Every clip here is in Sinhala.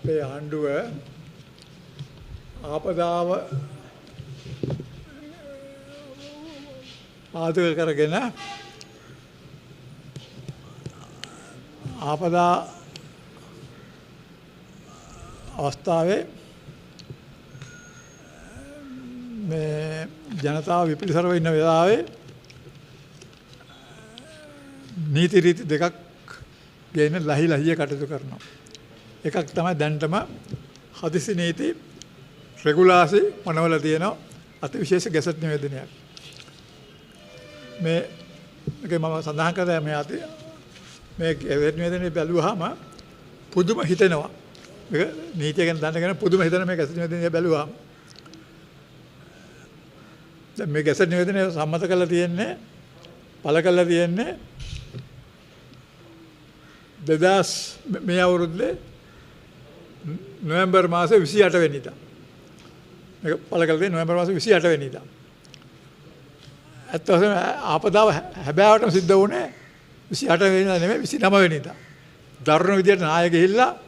අපේ ආණ්ඩුව ආපදාව පාදක කරගෙන ආපදා අවස්ථාවේ මේ ජනතාව විපිලිසරව ඉන්න වෙලාවේ නීති රීති දෙකක් ගෙන ලහි ලහිය කටයුතු කරනවා. එකක් තමයි දැන්ටම හදිසි නීති රෙගුලාසි පනවලා තියෙනවා අතිවිශේෂ ගැසට් නිවේදනයක්. මේ මේක මම සඳහන් කරා මේ අති මේ ගැසට් නිවේදනය බැලුවාම පුදුම හිතෙනවා. මේක නීතිය ගැන දන්න කෙනා පුදුම හිතෙන මේ ගැසට් නිවේදනය බැලුවාම. දැන් මේ ගැසට් නිවේදනය සම්මත කරලා තියෙන්නේ පළ කරලා තියෙන්නේ 2000 මේ අවුරුද්දේ නොවැම්බර් මාසේ 28 වෙනිදා. මේක පළ කරලා තියෙන්නේ නොවැම්බර් මාසේ 28 වෙනිදා. ඇත්ත වශයෙන්ම ආපදාව හැබෑවටම සිද්ධ වුණේ 28 වෙනිදා නෙමෙයි 29 වෙනිදා. දරුණු විදියට නාය ගිහිල්ලා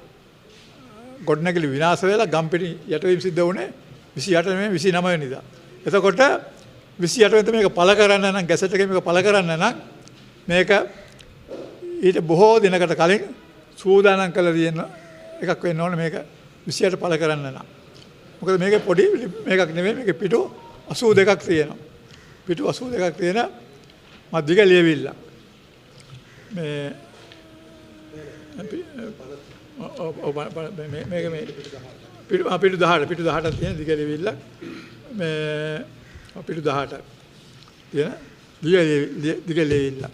ගොඩනැගිලි විනාශ වෙලා ගම්පිටි යටවීම සිද්ධ වුණේ 28 නෙමෙයි 29 වෙනිදා. එතකොට 28 වෙනිදා මේක පළ කරන්න නම් ගැසට් එකේ මේක පළ කරන්න නම් මේක ඊට බොහෝ දිනකට කලින් සූදානම් කරලා තියෙන එකක් වෙන්න ඕනේ මේක 28 පළ කරන්න නම්. මොකද මේක පොඩි මේකක් නෙමෙයි, මේකේ පිටු 82ක් තියෙනවා. පිටු 82ක් තියෙන මධ්‍යක ලියවිල්ල. මේ මේක මේ පිටු 18 පිටු 18ක් තියෙන දිග ලියවිල්ල. මේ පිටු 18ක් තියෙන දිග ලියවිල්ල.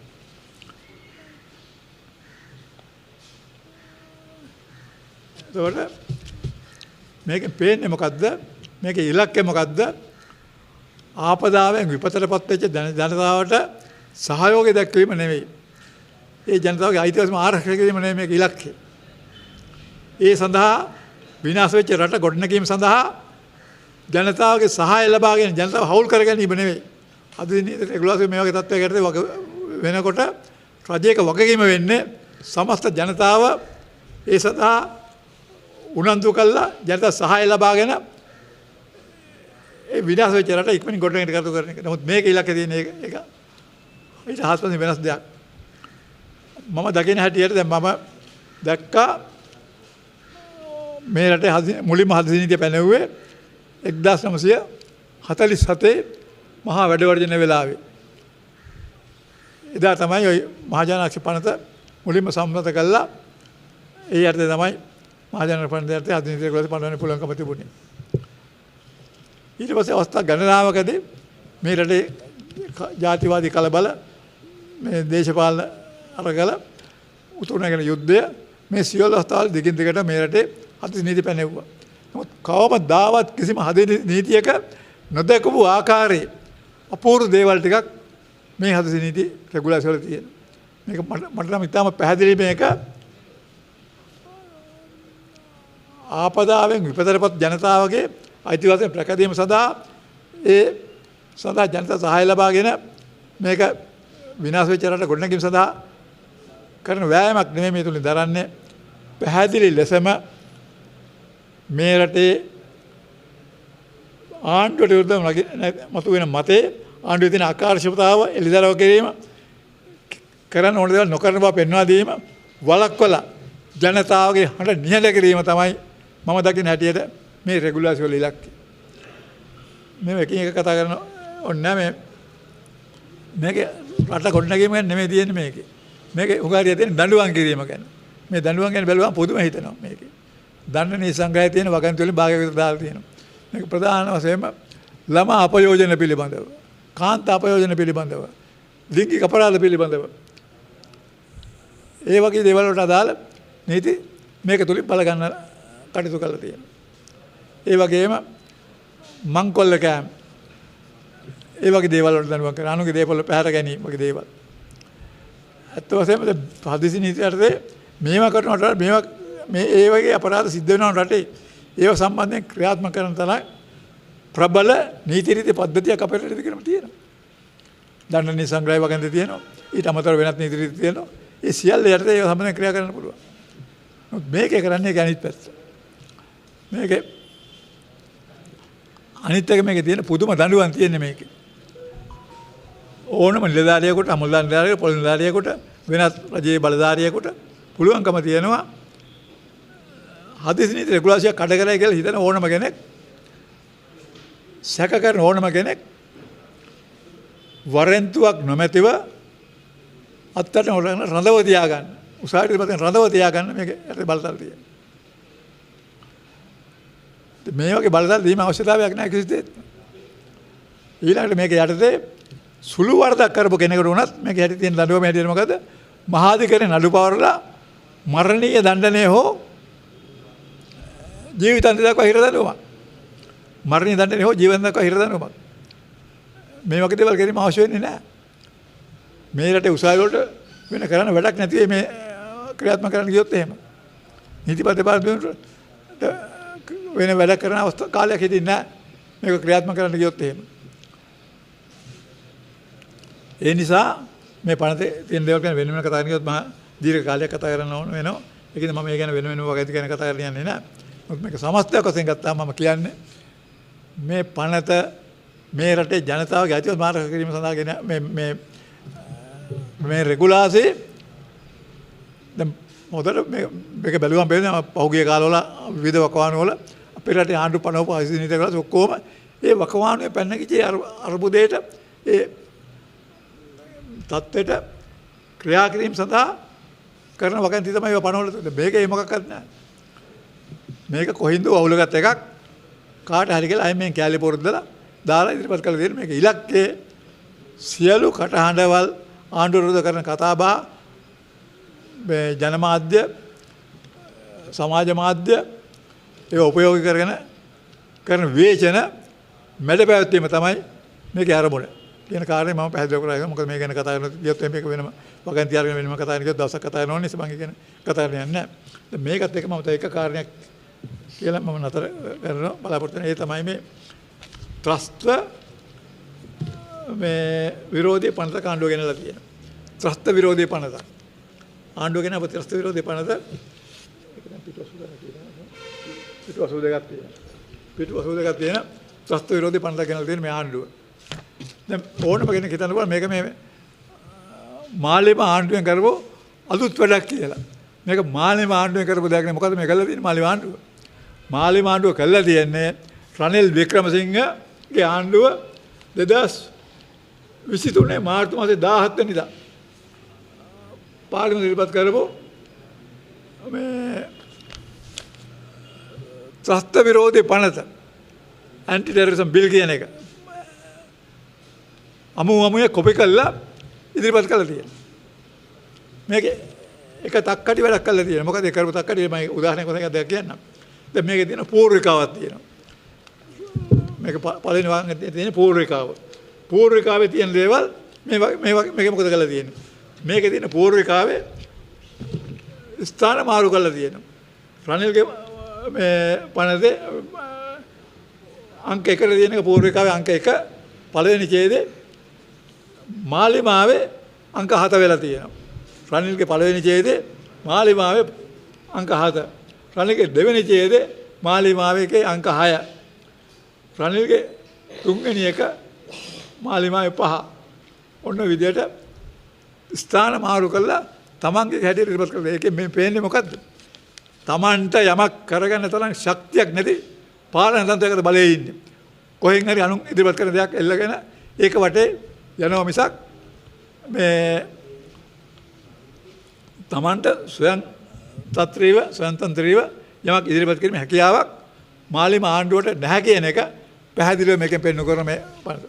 එතකොට මේකෙන් පේන්නේ මොකද්ද? මේකේ ඉලක්කය මොකද්ද? ආපදාවෙන් විපතටපත් වෙච්ච ජනතාවට සහයෝගය දක්වීම නෙවෙයි. ඒ ජනතාවගේ අයිතිවාසිකම් ආරක්ෂා කිරීම නෙවෙයි මේකේ ඉලක්කය. ඒ සඳහා විනාශ වෙච්ච රට ගොඩනැගීම සඳහා ජනතාවගේ සහාය ලබාගෙන ජනතාව හවුල් කර ගැනීම නෙවෙයි. අද දිනේ රෙගුලාසි මේ වගේ තත්ත්වයක යටතේ වෙනකොට රජයක වගකීම වෙන්නේ සමස්ත ජනතාව ඒ සඳහා උනන්දු කළා ජනතා සහාය ලබාගෙන ඒ විනාශ වෙච්ච රට ඉක්මනින් ගොඩනැගෙන කටයුතු කරන එක. නමුත් මේක ඉලක්කය තියෙන එක ඊට හාත්පසින් වෙනස් දෙයක්. මම දකින හැටියට දැන් මම දැක්කා මේ රටේ මුලින්ම හදිසි නීතිය පැනෙව්වේ 1947 මහා වැඩවර්ජන වෙලාවේ. එදා තමයි ඔය මහජන ආරක්ෂක පනත මුලින්ම සම්මත කළා. ඒ යටතේ තමයි මහජන පනත යටතේ හදිසි නීති රෙගුලාසි පනවන්න පුළුවන්කම තිබුණේ. ඊට පස්සේ අවස්ථා ගණනාවකදී මේ රටේ ජාතිවාදී කලබල මේ දේශපාලන අරගල උතුරු නැගෙන යුද්ධය මේ සියලු අවස්ථාවල දිගින් දිගට මේ රටේ හදිසි නීති පැනෙව්වා. නමුත් කවමදාවත් කිසිම හදිසි නීතියක නොදකපු ආකාරයේ අපූර්ව දේවල් ටිකක් මේ හදිසි නීති රෙගුලාසි වල තියෙනවා. මේක මට නම් ඉතාම පැහැදිලි මේක ආපදාවෙන් විපතටපත් ජනතාවගේ අයිතිවාසිකම් රැකදීම සඳහා ඒ සඳහා ජනතා සහාය ලබාගෙන මේක විනාශ වෙච්ච රට ගොඩනැගීම සඳහා කරන වෑයමක් නෙමෙයි මේ තුලින් දරන්නේ. පැහැදිලි ලෙසම මේ රටේ ආණ්ඩුවට විරුද්ධව මතුවෙන මතේ ආණ්ඩුවේ තියෙන අකාර්යක්ෂමතාව එළිදරව් කිරීම, කරන්න ඕන දේවල් නොකරන බව පෙන්වා දීම, වළක්වලා ජනතාවගේ හඬ නිහඬ කිරීම තමයි මම දකින හැටියට මේ රෙගුලාසි වල ඉලක්කය. මේ එකින් එක කතා කරන ඕනේ නෑ. මේ මේක රට ගොඩනැගීම ගැන නෙමෙයි තියෙන්නේ මේකේ. මේකේ උගාරිය තියෙන දඬුවම් කිරීම ගැන. මේ දඬුවම් ගැන බැලුවම පුදුම හිතෙනවා මේකේ. දණ්ඩ නීති සංග්‍රහයේ තියෙන වගන්ති වලින් භාගයක් විතර දාලා තියෙනවා. මේක ප්‍රධාන වශයෙන්ම ළමා අපයෝජන පිළිබඳව, කාන්තා අපයෝජන පිළිබඳව, ලිංගික අපරාධ පිළිබඳව ඒ වගේ දේවල් වලට අදාළ නීති මේක තුලින් බල ගන්න කටයුතු කරලා තියෙනවා. ඒ වගේම මංකොල්ල කෑම ඒ වගේ දේවල් වලට දඬුවම් කරන, අනුගේ දේපොළ පැහැර ගැනීම වගේ දේවල්. ඇත්ත වශයෙන්ම හදිසි නීති යටතේ මේවා කරනවට මේවා මේ ඒ වගේ අපරාධ සිද්ධ වෙනවා රටේ ඒව සම්බන්ධයෙන් ක්‍රියාත්මක කරන තරම් ප්‍රබල නීති රීති පද්ධතියක් අපේ රටේ දිගටම තියෙනවා. දණ්ඩ නීති සංග්‍රහය වගන්ති තියෙනවා. ඊට අමතරව වෙනත් නීති රීති තියෙනවා. ඒ සියල්ල යටතේ ඒව සම්බන්ධයෙන් ක්‍රියා කරන්න පුළුවන්. නමුත් මේකේ කරන්නේ ඒක අනිත් පැත්ත. මේක අනිත් එක මේකේ තියෙන පුදුම දඬුවම් තියෙන්නේ මේකේ. ඕනම නිලධාරියෙකුට, අමුල්ලා නිලධාරියෙකුට, පොලිස් නිලධාරියෙකුට, වෙනත් රජයේ බලධාරියෙකුට පුළුවන්කම තියෙනවා හදිසි නීති රෙගුලාසියක් කඩ කරයි කියලා හිතන ඕනම කෙනෙක්, සැක කරන ඕනම කෙනෙක් වරෙන්තුවක් නොමැතිව අත්තට රඳව තියාගන්න. උසාවියට ඉතින් රඳව තියාගන්න මේක ඇත්තට බලතල තියෙනවා. මේ වගේ බලතල දීම අවශ්‍යතාවයක් නැහැ කිසිසේත්. ඊළඟට මේක යටතේ සුළු වරදක් කරපු කෙනෙකුට වුණත් මේක හැටි තියෙන දඬුවම හැටියට මොකද? මහාධිකරණය නඩු පවරලා මරණීය දණ්ඩනය හෝ ජීවිතාන්තය දක්වා හිර දඬුවමක්. මරණීය දණ්ඩනය හෝ ජීවිතාන්තය දක්වා හිර දඬුවමක්. මේ වගේ දේවල් කිරීම අවශ්‍ය වෙන්නේ නැහැ. මේ රටේ උසාවි වලට වෙන කරන්න වැඩක් නැති වෙයි මේ ක්‍රියාත්මක කරන්න ගියොත් එහෙම. නීතිපති දෙපාර්තමේන්තුවට වෙන වැඩ කරන අවස්ථා කාලයක් හිටින්නේ නැහැ. මේක ක්‍රියාත්මක කරන්න ගියොත් එහෙම. ඒ නිසා මේ පනතේ තියෙන දේවල් ගැන වෙන වෙනම කතා කරන්න ගියොත් මහා දීර්ඝ කාලයක් කතා කරන්න ඕන වෙනවා. ඒකෙන්ද මම ඒ ගැන වෙන වෙනම වගේ ගැන කතා කරන්න යන්නේ නැහැ. මොකද මේක සමස්තයක් වශයෙන් ගත්තාම මම කියන්නේ මේ පනත මේ රටේ ජනතාවගේ අයිතිවාසිකම් මාර්ග කිරීම සඳහා ගෙන මේ මේ මේ රෙගුලාසි දැන් හොඳට මේක බැලුවම පේනවා පහුගිය කාලවල විවිධ වකවානු වල අපේ රටේ ආණ්ඩු පනවපු හදිසි නීති රෙගුලාසි ඔක්කොම ඒ වකවානුවේ පැන්න කිචි අර්බුදයට ඒ තත්ත්වයට ක්‍රියා කිරීම සඳහා කරන වගන්ති තමයි ඒවා පනවල තියෙන්නේ. මේක ඒ මොකක්වත් නෑ. මේක කොහින්ද වහුලගත් එකක් කාට හරි කියලා අය මෙන් කැලේ පොරොද්දලා දාලා ඉදිරිපත් කරලා දෙන්න. මේක ඉලක්කයේ සියලු කටහඬවල් ආණ්ඩුව විරුද්ධ කරන කතාබහ මේ ජනමාධ්‍ය සමාජ මාධ්‍ය ඒවා උපයෝගී කරගෙන කරන විවේචන මැඩ පැවැත්වීම තමයි මේකේ අරමුණ කියන කාරණේ මම පැහැදිලි කරලා. මොකද මේ ගැන කතා කරන ගියොත් මේක වෙනම වගන්ති අරගෙන වෙනම කතා කරන ගියොත් දවසක් කතා කරන ඕනේ නිසා මම කියන කතා කරන්න යන්නේ නැහැ. දැන් මේකත් එක මම තව එක කාරණයක් කියලා මම නතර කරනවා බලාපොරොත්තු වෙන. ඒ තමයි මේ ත්‍රස්ත මේ විරෝධී පනත ආණ්ඩුව ගෙනලා තියෙනවා. ත්‍රස්ත විරෝධී පනත. ආණ්ඩුව ගෙන අප ත්‍රස්ත විරෝධී පනත ඒක දැන් පිටු 82 තියෙනවා. පිටු 82ක් තියෙනවා. පිටු 82ක් තියෙන ත්‍රස්ත විරෝධී පනත ගෙනලා තියෙන මේ ආණ්ඩුව. දැන් ඕනම කෙනෙක් හිතන්න පුළුවන් මේක මේ මාළේම ආණ්ඩුවෙන් කරපු අලුත් වැඩක් කියලා. මේක මාළේම ආණ්ඩුවෙන් කරපු දෙයක් නෙමෙයි. මොකද මේ කරලා තියෙන්නේ මාළේම ආණ්ඩුව. මාළේම ආණ්ඩුව කරලා තියෙන්නේ රනිල් වික්‍රමසිංහගේ ආණ්ඩුව 2023 මාර්තු මාසේ 17 වෙනිදා පාර්ලිමේන්තුවට ඉදිරිපත් කරපු මේ ත්‍රස්ත විරෝධී පනත ඇන්ටි ටෙරරිසම් බිල් කියන එක අමු අමුයේ කොපි කරලා ඉදිරිපත් කරලා තියෙනවා. මේක එක තක්කඩි වැඩක් කරලා තියෙනවා. මොකද ඒ කරපු තක්කඩි මම උදාහරණයක් වශයෙන් දෙයක් කියන්නම්. දැන් මේකේ තියෙන පූර්විකාවක් තියෙනවා. මේක පළවෙනි වාක්‍යයේ තියෙන පූර්විකාව. පූර්විකාවේ තියෙන දේවල් මේ මේ මේක මොකද කරලා තියෙන්නේ? මේකේ තියෙන පූර්විකාවේ ස්ථාන මාරු කරලා තියෙනවා. රනිල්ගේ මේ පනතේ අංක 1 තියෙන එක පූර්විකාවේ අංක 1 පළවෙනි ඡේදයේ මාලිමාවේ අංක 7 වෙලා තියෙනවා. රනිල්ගේ පළවෙනි ඡේදයේ මාලිමාවේ අංක 7. රනිල්ගේ දෙවෙනි ඡේදයේ මාලිමාවේ එකේ අංක 6. රනිල්ගේ තුන්වෙනි එක මාලිමාවේ 5. ඔන්න විදියට ස්ථාන මාරු කරලා තමන්ගේ හැටියට ඉදිරිපත් කරලා. ඒකෙන් මේ පේන්නේ මොකද්ද? තමන්ට යමක් කරගන්න තරම් ශක්තියක් නැති පාලන තන්ත්‍රයකට බලයේ ඉන්නේ. කොහෙන් හරි අනුන් ඉදිරිපත් කරන දෙයක් එල්ලගෙන ඒක වටේ යනවා මිසක් මේ තමන්ට ස්වයං තත්‍රීව ස්වයං තන්ත්‍රීව යමක් ඉදිරිපත් කිරීමේ හැකියාවක් මාලිම ආණ්ඩුවට නැහැ කියන එක පැහැදිලිව මේකෙන් පෙන්වු කරන මේ පනත.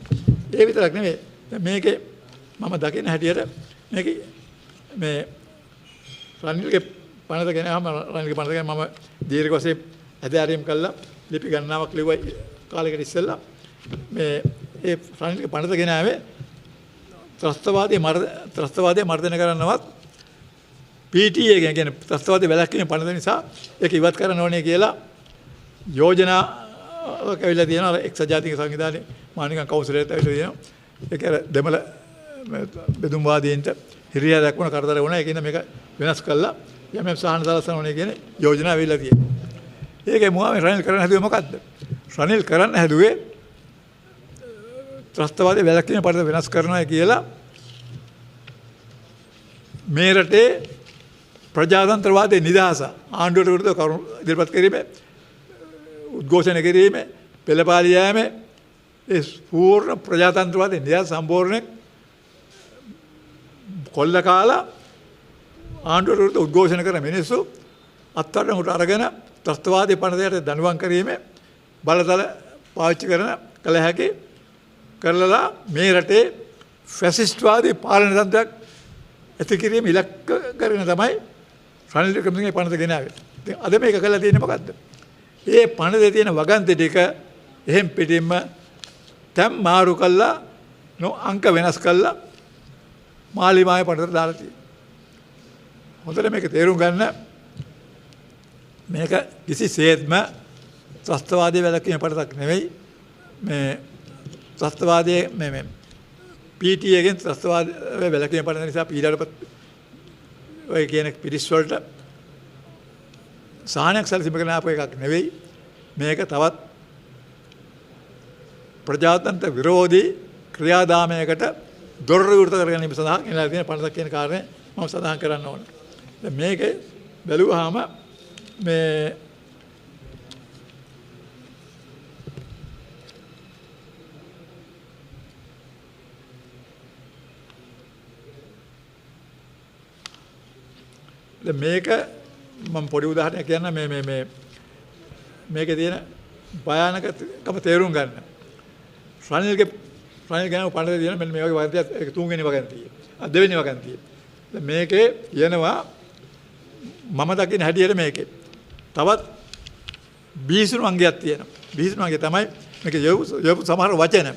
ඒ විතරක් නෙමෙයි. දැන් මේකේ මම දකින හැටියට මේකේ මේ රනිල්ගේ පනත ගැන රනිල්ගේ පනත ගැන මම දීර්ඝ වශයෙන් ඇදහැරීම් කළා. ලිපි ගණනාවක් ලිව්වා කාලයකට ඉස්සෙල්ලා. මේ ඒ රනිල්ගේ පනත ගෙන ආවේ ත්‍රස්තවාදී මර්ධනය කරන්නවත් PTA කියන්නේ ත්‍රස්තවාදී වැළැක්වීමේ පනත නිසා ඒක ඉවත් කරන්න ඕනේ කියලා යෝජනාවක් ඇවිල්ලා තියෙනවා. අර එක්සත් ජාතික සංවිධානයේ මානිකම් කවුන්සිලයට ඇවිල්ලා තියෙනවා. ඒක අර දෙමළ බෙදුම්වාදීන්ට හිරියා දක්වන කරදර වුණා. ඒකින්ද මේක වෙනස් කළා යම් යම් සාහන සලසන ඕනේ කියන යෝජනාව ඇවිල්ලා තියෙනවා. ඒකේ මුවාවෙන් රනිල් කරන්න හැදුවේ මොකද්ද? රනිල් කරන්න හැදුවේ ත්‍රස්තවාදී වැළැක්වීම පනත වෙනස් කරනවා කියලා මේ රටේ ප්‍රජාතන්ත්‍රවාදයේ නිදහස ආණ්ඩුවට විරුද්ධව කරුණු ඉදිරිපත් කිරීමේ, උද්ඝෝෂණ කිරීමේ, පෙළපාලි යෑමේ ඒ පූර්ණ ප්‍රජාතන්ත්‍රවාදයේ නිදහස සම්පූර්ණයෙන් කොල්ල කාලා ආණ්ඩුවට විරුද්ධ උද්ඝෝෂණ කරන මිනිස්සු අත්අඩංගුවට අරගෙන ත්‍රස්තවාදී පනතයට දඬුවම් කිරීමේ බලතල පාවිච්චි කරන කළ හැකි කරලා මේ රටේ ෆැසිස්ට්වාදී පාලන තන්ත්‍රයක් ඇති කිරීම ඉලක්ක කරගෙන තමයි රනිල් වික්‍රමසිංහ පනත ගෙනාවේ. ඉතින් අද මේක කරලා තියෙන්නේ මොකද්ද? ඒ පනතේ තියෙන වගන්ති ටික එහෙම් පිටින්ම තැන් මාරු කළා, අංක වෙනස් කළා මාලිමාවේ පනතට දාලා තියෙනවා. හොඳට මේක තේරුම් ගන්න, මේක කිසිසේත්ම ත්‍රස්තවාදී වැළැක්වීම පනතක් නෙවෙයි. මේ ත්‍රස්තවාදයේ මේ PTA ගෙන් ත්‍රස්තවාදයේ වැළැක්වීම පනත නිසා පීඩාවටපත් ඔය කියන පිරිස් වලට සහනයක් සැලසීම කරන ආපු එකක් නෙවෙයි. මේක තවත් ප්‍රජාතන්ත්‍ර විරෝධී ක්‍රියාදාමයකට දොර විවෘත කර ගැනීම සඳහා ගෙනලා තියෙන පනතක් කියන කාරණය මම සඳහන් කරන්න ඕන. දැන් මේක බැලුවාම මේ දැන් මේක මම පොඩි උදාහරණයක් කියන්න, මේ මේ මේ මේකේ තියෙන භයානකකම තේරුම් ගන්න. රනිල් ගැන පනතේ තියෙන මෙන්න මේ වගේ වගන්තියක්, ඒක තුන්වෙනි වගන්තිය. දෙවෙනි වගන්තිය. දැන් මේකේ කියනවා මම දකින හැටියට මේකේ තවත් බිහිසුණු අංගයක් තියෙනවා. බිහිසුණු අංගය තමයි මේක යොමු සමහර වචන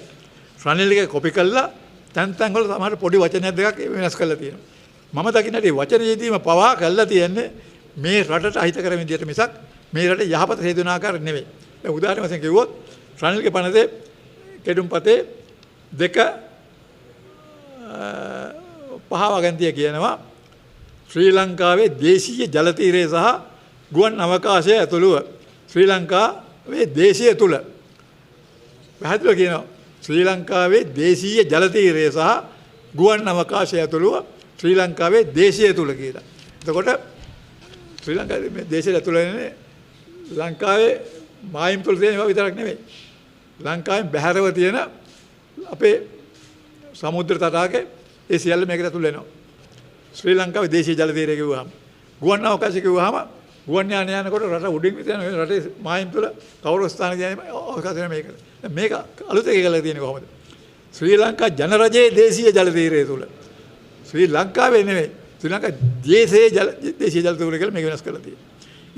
රනිල්ගේ කොපි කළා තැන් තැන් වල සමහර පොඩි වචනයක් දෙකක් වෙනස් කරලා තියෙනවා. මම දකින හැටි වචන යෙදීම පවා කරලා තියෙන්නේ මේ රටට අහිත කරන විදියට මිසක් මේ රටේ යහපත හේතු වෙන ආකාරයට නෙවෙයි. දැන් උදාහරණ වශයෙන් කිව්වොත් රනිල්ගේ පනතේ කෙටුම්පතේ 2 5 වගන්තිය කියනවා ශ්‍රී ලංකාවේ දේශීය ජල තීරය සහ ගුවන් අවකාශය ඇතුළුව ශ්‍රී ලංකාවේ දේශීය තුල පැහැදිලිව කියනවා ශ්‍රී ලංකාවේ දේශීය ජල තීරය සහ ගුවන් අවකාශය ඇතුළුව ශ්‍රී ලංකාවේ දේශීය තුල කියලා. එතකොට ශ්‍රී ලංකාවේ මේ දේශය ඇතුළ වෙන්නේ ලංකාවේ මායිම් තුල තියෙන ඒවා විතරක් නෙවෙයි. ලංකාවෙන් බැහැරව තියෙන අපේ සමුද්‍ර තටාකේ ඒ සියල්ල මේකට ඇතුල් වෙනවා. ශ්‍රී ලංකාවේ දේශීය ජල තීරය කිව්වහම, ගුවන් අවකාශය කිව්වහම ගුවන් යාන යනකොට රට උඩින් විතර නෙවෙයි, රටේ මායිම් තුල කවුරු ස්ථාන කියන්නේ අවකාශය නෙමෙයි මේක. දැන් මේක අලුත එක කියලා තියෙන්නේ කොහොමද? ශ්‍රී ලංකා ජනරජයේ දේශීය ජල තීරය තුල, ශ්‍රී ලංකාවේ නෙවෙයි, ශ්‍රී ලංකා දේශීය ජල දේශීය ජල තීරය කියලා මේක වෙනස් කරලා තියෙනවා.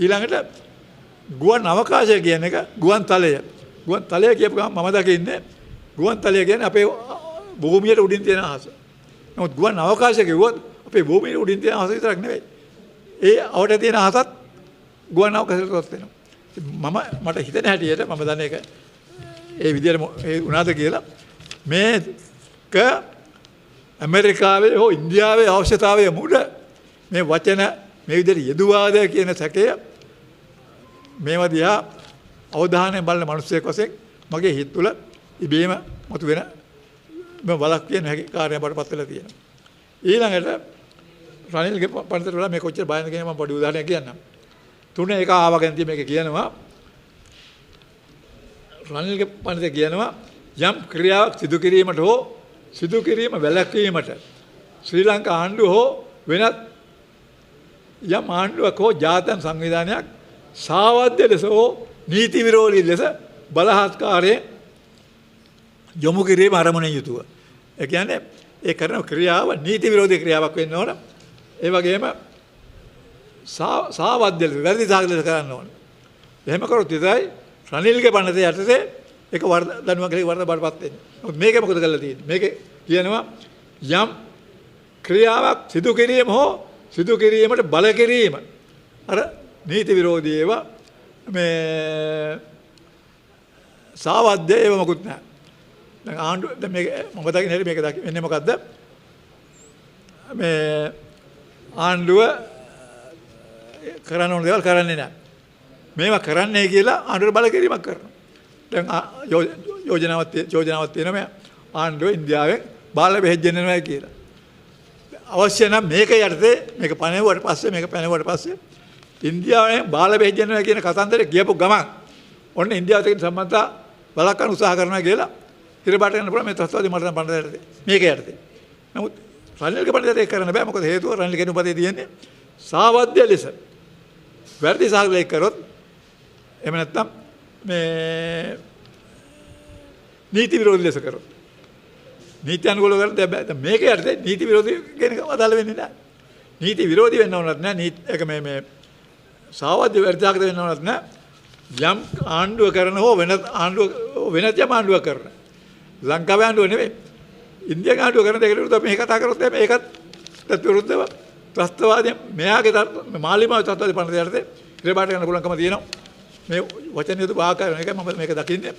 ඊළඟට ගුවන් අවකාශය කියන එක ගුවන් තලය. ගුවන් තලය කියපු ගමන් මම දකින්නේ ගුවන් තලය කියන්නේ අපේ භූමියට උඩින් තියෙන අහස. නමුත් ගුවන් අවකාශය කිව්වොත් අපේ භූමියට උඩින් තියෙන අහස විතරක් නෙවෙයි. ඒ අවට තියෙන අහසත් ගුවන් අවකාශයටවත් වෙනවා. මම මට හිතෙන හැටියට මම දන්නේ ඒක ඒ විදියට ඒ වුණාද කියලා, මේක ඇමරිකාවේ හෝ ඉන්දියාවේ අවශ්‍යතාවය මුඩ මේ වචන මේ විදියට යෙදුවාද කියන සැකය මේවා දිහා අවධානයෙන් බලන මිනිස්සෙක් වශයෙන් මගේ හිත තුළ ඉබේම මතුවෙන මම බලක් කියන හැකි කාර්යයක් බවට පත් වෙලා තියෙනවා. ඊළඟට රනිල්ගේ පනතට වඩා මේ කොච්චර බයනද කියන මම පොඩි උදාහරණයක් කියන්නම්. 3 1 ආවගන්තිය මේක කියනවා රනිල්ගේ පනතේ කියනවා යම් ක්‍රියාවක් සිදු කිරීමට හෝ සිදු කිරීම වැළැක්වීමට ශ්‍රී ලංකා ආණ්ඩුව හෝ වෙනත් යම් ආණ්ඩුවක් හෝ ජාත්‍යන්තර සංවිධානයක් සාවද්‍ය ලෙස හෝ නීති විරෝධී ලෙස බලහත්කාරයෙන් යොමු කිරීම අරමුණෙන් යුතුව. ඒ කියන්නේ ඒ කරන ක්‍රියාව නීති විරෝධී ක්‍රියාවක් වෙන්න ඕන. ඒ වගේම සාවද්‍ය ලෙස වැරදි සහගත ලෙස කරන්න ඕන. එහෙම කරොත් විතරයි රනිල්ගේ පනතේ යටතේ ඒක වරද දඬුවම් කියලා වරද බාටපත් වෙන්නේ. නමුත් මේක මොකද කරලා තියෙන්නේ? මේක කියනවා යම් ක්‍රියාවක් සිදු කිරීම හෝ සිදු කිරීමට බල කිරීම අර නීති විරෝධී ඒවා මේ සාවද්‍ය ඒවා මොකුත් නැහැ. දැන් ආණ්ඩුව දැන් මේක මම දකින හැටි මේක වෙන්නේ මොකද්ද? මේ ආණ්ඩුව කරන්න ඕන දේවල් කරන්නේ නැහැ. මේවා කරන්නේ කියලා ආණ්ඩුවට බල කිරීමක් කරනවා. දැන් යෝජනාවක් තියෙනවා මේ ආණ්ඩුව ඉන්දියාවෙන් බාල බෙහෙත් ගෙන්නනවා කියලා. අවශ්‍ය නම් මේක යටතේ මේක පණෙව්වට පස්සේ ඉන්දියාවෙන් බාල බෙහෙත් ගෙන්නනවා කියන කතන්දරේ කියපු ගමන් ඔන්න ඉන්දියාවත් එක්ක සම්බන්ධතා වළක්වන්න උත්සාහ කරනවා කියලා හිරබාට යන්න පුළුවන් මේ ත්‍රස්තවාදී මරණ පනත යටතේ. මේක යටතේ. නමුත් රනිල්ගේ පනත යටතේ කරන්න බෑ. මොකද හේතුව රනිල් කෙනුපතේ තියෙන්නේ සාවද්‍ය ලෙස වැරදි සාකච්ඡා කරොත් එහෙම නැත්නම් මේ නීති විරෝධී ලෙස කරොත් නීති අනුකූලව කරත් බෑ. දැන් මේක යටතේ නීති විරෝධී කියන එක අදාළ වෙන්නේ නෑ. නීති විරෝධී වෙන්න ඕනත් නෑ. නීති ඒක මේ සාවද්‍ය වැරදි සාකච්ඡා වෙන්න ඕනත් නෑ. යම් ආණ්ඩුව කරන හෝ වෙනත් ආණ්ඩුව වෙනත් යම් ආණ්ඩුවක් කරන ලංකාවේ ආණ්ඩුව නෙමෙයි ඉන්දියාවේ ආණ්ඩුව කරන දෙයකට විරුද්ධව මේ කතා කරොත් එහෙම ඒකත් විරුද්ධව ත්‍රස්තවාදී මෙයාගේ මාලිමාවේ ත්‍රස්තවාදී පනත යටතේ ඉරබාට ගන්න පුළුවන්කම තියෙනවා. මේ වචන යුතු ආකාරය එකයි මම මේක දකින්නේ.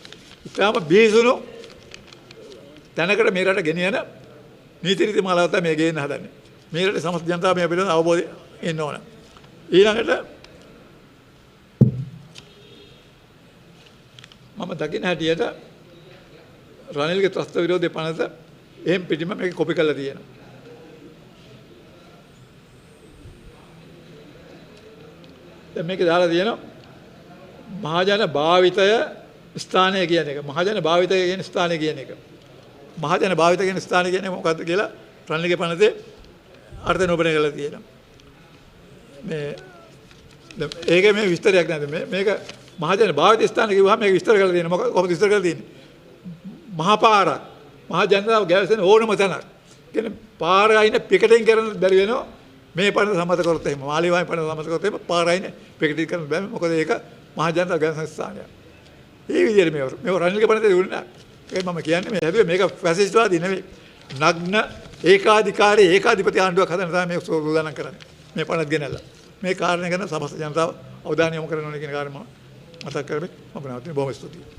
ඉතාම බිහිසුණු තැනකට මේ රට ගෙනියන නීති රීති මාලාවක් තමයි මේ ගේන්න හදන්නේ. මේ රටේ සමස්ත ජනතාව මේ පිළිබඳව අවබෝධය ඉන්න ඕන. ඊළඟට මම දකින හැටියට රනිල්ගේ ත්‍රස්ත විරෝධී පනත එහෙම් පිටින්ම මේක කොපි කරලා තියෙනවා. දැන් මේක දාලා තියෙනවා මහජන භාවිතය ස්ථානය කියන එක. මහජන භාවිතය කියන ස්ථානය කියන එක. මහජන භාවිතය කියන ස්ථානය කියන්නේ මොකද්ද කියලා රනිල්ගේ පනතේ අර්ථ නිරූපණය කරලා තියෙනවා. මේ දැන් ඒකේ මේ විස්තරයක් නේද මේක මහජන භාවිත ස්ථාන කිව්වහම මේක විස්තර කරලා තියෙනවා. මොකද කොහොමද විස්තර කරලා තියෙන්නේ? මහා පාරක්. මහා ජනතාව ගැවසෙන ඕනම තැනක්. කියන්නේ පාර අයින පිකටින් කරන්න බැරි වෙනවා. මේ පනත සම්මත කරොත් එහෙම මාලිමාවේ පනත සම්මත කරොත් එහෙම පාර අයින පිකටින් කරන්න බෑ. මොකද ඒක මහා ජනතාව ගැවසෙන ස්ථානයක්. මේ විදිහට මේව රනිල්ගේ පනතේ තිබුණේ නෑ. ඒකයි මම කියන්නේ මේ හැදුවේ මේක ෆැසිස්ට්වාදී නෙවෙයි. නග්න ඒකාධිකාරී ඒකාධිපති ආණ්ඩුවක් හදන්න තමයි මේ සූදානම් කරන්නේ. මේ පනත් ගෙනල්ලා. මේ කාරණේ ගැන සමස්ත ජනතාව අවධානය යොමු කරන්න ඕනේ කියන කාරණා මම මතක් කරමින් මම නවතින. බොහොම ස්තුතියි.